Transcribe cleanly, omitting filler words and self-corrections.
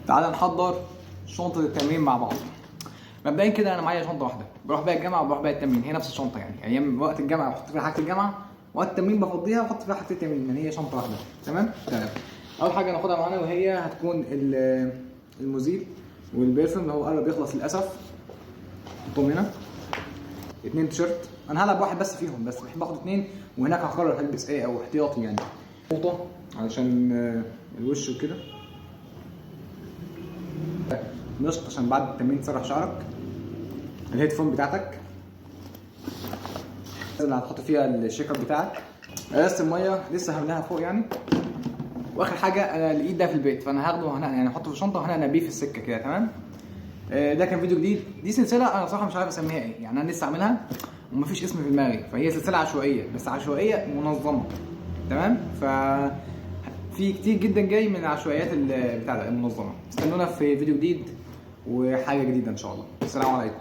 تعالى نحضر شنطه التمرين مع بعض. مبدئيا كده انا معايا شنطه واحدة بروح بيها الجامعة وبروح بيها التمرين، هي نفس الشنطة يعني ايام وقت الجامعة بحط فيها حاجة الجامعة، وقت التمرين بفضيها واحط فيها حاجة التمرين، يعني هي شنطه واحدة. تمام تمام. اول حاجة ناخدها معانا وهي هتكون المزيل وال perfume اللي هو قرب يخلص للاسف، نحطهم هنا. 2 تيشيرت، انا هلعب واحد بس فيهم، بس بحب اخد 2 وهناك هقرر هلبس ايه او احتياطي يعني. فوطه علشان الوش وكده، مشط عشان بعد التمرين تسرح شعرك، ال headphone بتاعتك اللي هتحط فيها ال shaker بتاعك، ازازة المية لسه هملاها فوق يعني. واخر حاجة انا لقيت ده في البيت فانا هاخده وهنا يعني احطه في الشنطة وهنا انبيه في السكة كده. تمام. ده كان فيديو جديد، دي سلسلة انا صراحة مش عارف اسميها ايه يعني، انا لسه عاملها ومفيش اسم في دماغي، فهي سلسلة عشوائية بس عشوائية منظمة. تمام. ف في كتير جدا جاي من العشوائيات بتاع ده المنظمة. استنونا في فيديو جديد وحاجه جديدة ان شاء الله. السلام عليكم.